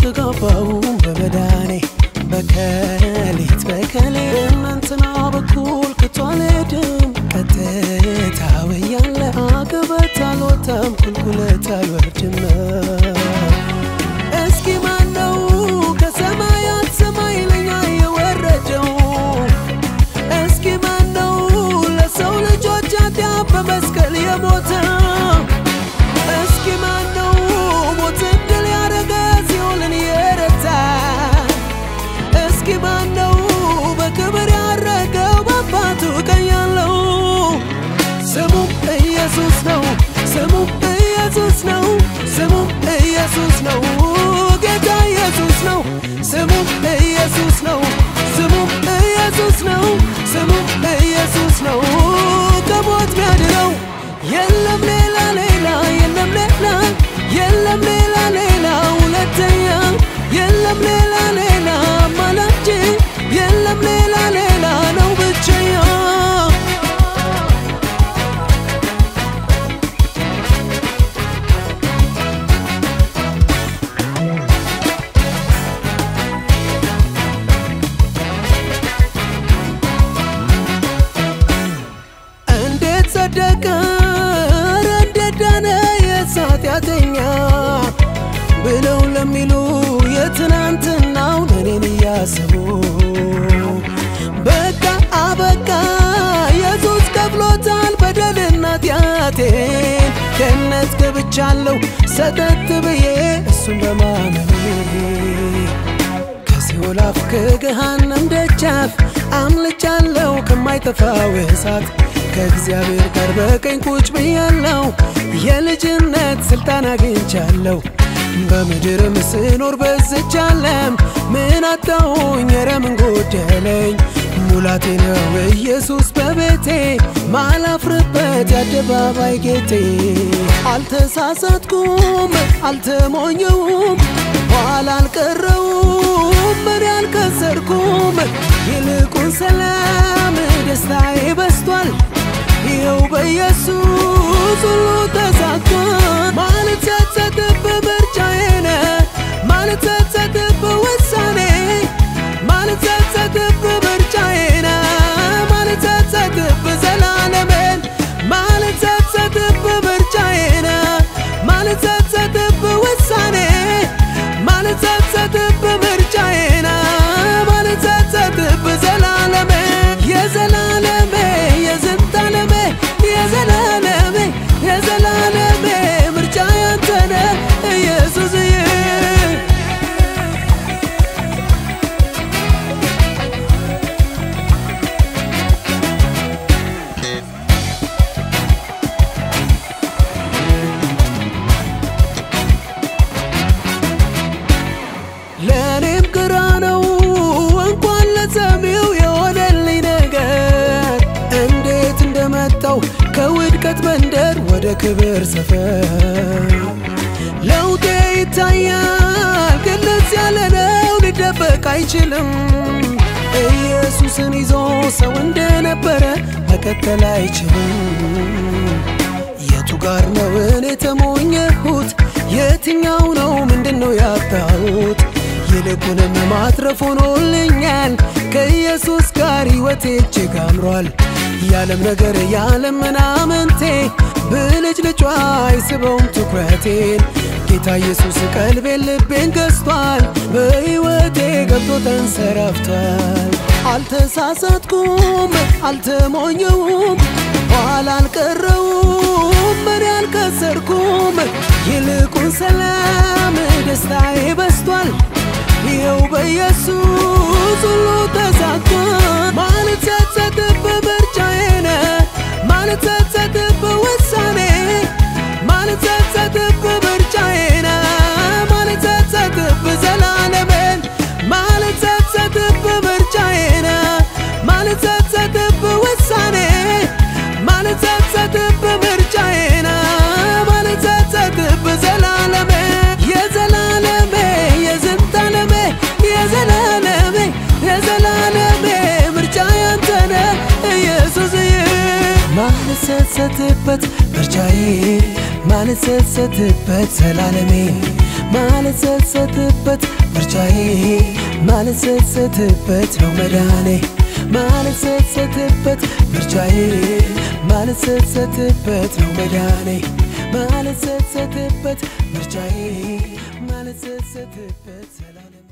አልተጋባውም በመዳኔ በከሊት በከሌ እናንተና በኩል ከቶ አልሄድም ቀጥታው እያለ አቀበት አልወጣም ቁልቁለት አልወርድም። እስኪ ማነው ከሰማያት ሰማይ ለኛ የወረደው? እስኪ ማነው ለሰው ልጆች ኃጢአት በመስቀል የሞተው? እስኪ ማነው ሞትን ድል ያደረገ ሲኦልን የረታ? እስኪ ማነው በክብር ያረገው በአባቱ ቀኝ ያለው? ስሙም ኢየሱስ ነው፣ ስሙም ኢየሱስ ነው፣ ስሙም ኢየሱስ ነው፣ ጌታ ኢየሱስ ነው። ስሙም ኢየሱስ ነው፣ ስሙም ኢየሱስ ነው፣ ስሙም ኢየሱስ ነው፣ ከሞት ሚያድነው። የለም ሌላ ሌላ፣ የለም ሌላ፣ የለም ሌላ ሌላ ሁለተኛ፣ የለም ሌላ ሌላ አማላጅ፣ የለም ሌላ ሌላ ነው ብቸኛ። እንዴት ጸደቀ? ኧረ እንዴት ዳነ የኃጢአተኛ ብለው ለሚሉ የትናንትናውን እኔን እያሰቡ በቃ አበቃ ኢየሱስ ከፍሎታል በደልና ኃጢአቴን። ገነት ገብቻለሁ ሰተት ብዬ እሱን በማመኔ። ከሲኦል አፍ ከገሃነም ደጃፍ አምልጫለሁ ከማይጠፋው እሳት። ከእግዚአብሔር ጋር በቀኝ ቁጭ ብያለሁ የልጅነት ስልጣን አግኝቻለሁ። በምድርም ስኖር በዝች ዓለም ምን አጣሁኝ? ኧረ ምን ጎደለኝ? ሙላቴ ነው ኢየሱስ በቤቴ ማላፍርበት የአደባባይ ጌጤ። አልተሳሳትኩም፣ አልተሞኘውም፣ ኋላ አልቀረውም፣ እኔ አልከሰርኩም። ይልቁን ሰላም ደስታዬ በዝቷል፣ ይኸው በኢየሱስ ሁሉ ተሳክቷል። ማልጸጸትበት ምርጫዬ ነህ፣ ማልጸጸትበት ውሳኔ፣ ማልጸጸትበት ምርጫዬ ነህ፣ ማልጸጸትበት ዘላለሜን፣ ማልጸጸትበት ምርጫዬ ነህ፣ ማልጸጸትበት ውሳኔ፣ ማልጸጸትበት ምርጫዬ ነህ፣ ማልጸጸትበት ዘላለሜ። የዘላለሜ የዘንታለሜ የዘላለሜ የዘላለሜ ምርጫ ያንተ ነህ ኢየሱስዬ። ለእኔም ግራ ነው እንኳን ለሰሚው የሆነልኝ ነገር፣ እንዴት እንደመጣው ከውድቀት መንደር ወደ ክብር ሰፈር። ለውጤ ይታያል ግልጽ ያለ ነው ሊደበቅ አይችልም። ኢየሱስን ይዞ ሰው እንደነበረ መቀጠል አይችልም። የቱ ጋር ነው እኔ ተሞኘሁት? የትኛው ነው ምንድነው ያጣሁት? ይልቁንም ማትረፍ ሆኖልኛል፣ ከኢየሱስ ጋር ሕይወቴ እጅግ አምሯል። ያለም ነገር ያለም ምናምንቴ ብልጭልጯ አይስበውም ትኩረቴን። ጌታ ኢየሱስ ቀልቤን ልቤን ገዝቷል፣ በሕይወቴ ገብቶ ተንሰራፍቷል። አልተሳሳትኩም፣ አልተሞኘውም፣ ኋላ አልቀረውም፣ እኔ አልከሰርኩም። ይልቁን ሰላም ደስታዬ በዝቷል፣ ይኸው በኢየሱስ ሁሉ ተሳክቷል። ማልጸጸትበት ምርጫዬ ነህ፣ ማልጸጸትበት ውሳኔ፣ ማልጸጸትበት ምርጫዬ ነህ፣ ማልጸጸትበት ዘላለሜን፣ ማልጸጸትበት ምርጫዬ ነህ፣ ማልጸጸትበት ውሳኔ፣ ማልጸጸትበት ምርጫዬ ነህ፣ ማልጸጸትበት ዘላለሜ። የዘላለሜ የዘንታለሜ የዘላለሜ የዘላለሜ ምርጫ ያንተ ነህ ኢየሱስዬ። ማልጸጸትበት ምርጫዬ፣ ማልጸጸትበት ዘላለሜ፣ ማልጸጸትበት ምርጫዬ፣ ማልጸጸትበት ነው መዳኔ። ማልጸጸትበት ምርጫዬ፣ ማልጸጸትበት ነው መዳኔ። ማልጸጸትበት ምርጫዬ፣ ማልጸጸትበት ዘላለም።